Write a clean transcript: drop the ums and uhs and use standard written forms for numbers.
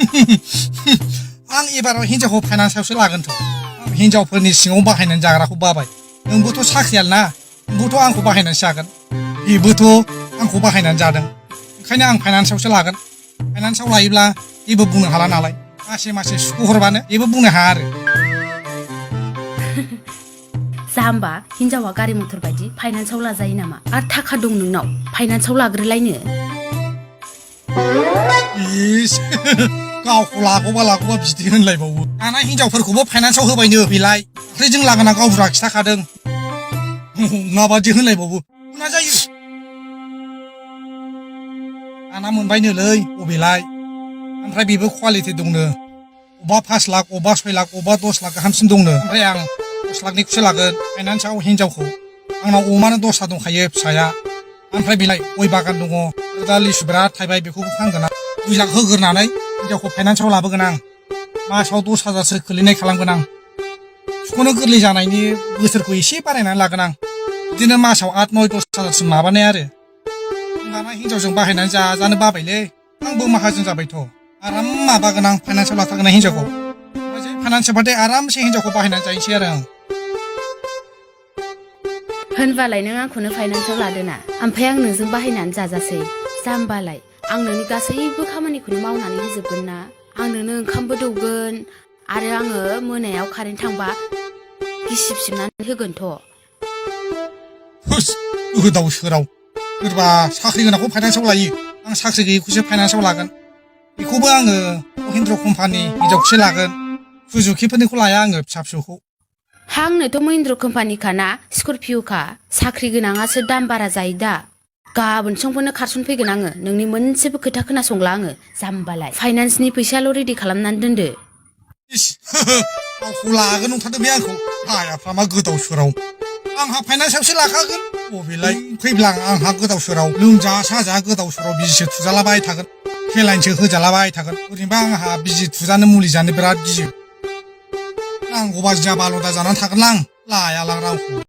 आं एबाराव हिनजावखौ फाइनान्सआवसो लागोनथ'। हिनजावफोरनि सिङाव बाहायनानै जाग्राखौ बाबाय। नोंबोथ' साख्रियाल ना, नोंबोथ' आंखौ बाहायनानैसो जागोन। बेबोथ' आंखौ बाहायनानै जादों। ओंखायनो आं फाइनान्सआवसो लागोन। फाइनान्सआव लायोब्ला जेबो बुंनो हाला नालाय। मासे मासे सुख'हरबानो जेबो बुंनो हाया आरो। जाम्बा, हिनजावा गारि मथर बायदि फाइनान्सआव लाजायो नामा? आरो थाखा दं नोंनाव, फाइनान्सआव लाग्रोलायनो। इस गावखौ लागौबा बिदि होनलायबावो। दाना हिनजावफोरखौबो फाइनान्सआव होबायनो बेलाय। दाख्लै जों लागोना गावबुरा खिथाखादों। माबादि होनलायबावो। मा जायो? दाना मोनबायनोलै अबेलाय। ओमफ्राय बेबो कुवालिटि दंनो। अबा 5 लाख, अबा 6 लाख, अबा 10 लाख गाहामसिम दंनो। ओमफ्राय आं 10 लाखनिखौसो लागोन फाइनान्सआव हिनजावखौ। आंनाव अमानो 10टा दंखायो फिसाया। ओमफ्राय बेलाय गय बागान दङ। दा लिसु बिराद थायबाय, बेखौबो फानगोन आं। 2 लाख होग्रोनानै हिनजावखौ फाइनान्सआव लाबोगोन आं। मासाव 10,000सो खोलैनाय खालामगोन आं। सुख'नो गोरलै जानायनि बोसोरखौ एसे बारायनानै लागोन आं। बिदिनो मासाव 8, 9, 10,000सिम माबानाय आरो। दाना हिनजावजों बाहायनानै जाजानो बाबायलै। आंबो माहाजोन जाबायथ'। आराम माबागोन आं फाइनान्सआव लाथारगोन आं हिनजावखौ। फाइनान्स जोब्बाथाय आरामसे हिनजावखौ बाहायनानै जाहैसै आरो आं। होनबालाय नों आंखौनो फाइनान्सआव लादोना, ओमफ्राय आं नोंजों बाहायनानै जाजासै। जाम्बालाय, आं नोंनि गासैबो खामानिखौनो मावनानै होजोबगोन ना। आं नोंनो ओंखामबो दौगोन, आरो आङो मोनायाव कारेन्ट थांबा गिसिब सिबनानै होगोनथ'। हुस, गोदाव सोराव। सोरबा साख्रि गोनांखौ फाइनान्सआव लायो। आं साख्रि गैयैखौसो फाइनान्सआव लागोन। बेखौबो आङो महिन्द्र कम्पानि हिनजावखौसो लागोन। सुजुकिफोरनिखौ लाया आङो फिसा फिसौखौ। आंनोथ' महिन्द्र कम्पानिखाना, स्करपिय'खा। साख्रि गोनाङासो दाम बारा जायो दा। गाबोन समफोरनो खारसनफैगोन आङो। नोंनि मोनसेबो खोथा खोनासंला आङो। जाम्बालाय, फाइनान्सनि फैसाल' रेडि खालामनानै दोनदो। इस, गावखौ लागोन नंथारदों बे आंखौ। हायाफ्रा मा गोदाव सोराव। आंहा फाइनान्सआवसो लाखागोन। अबेलाय फैब्ला आंहा गोदाव सोराव लोमजा साजा गोदाव सोराव बिजिसो थुजालाबाय थागोन। सेलाइनसो होजालाबाय थागोन। ओरैनोबा आंहा बिजि थुजानो मुलि जानो बिराद गियो। नांगौबा जाबाल'दा जानानै थागोनलां लायालां रावखौ।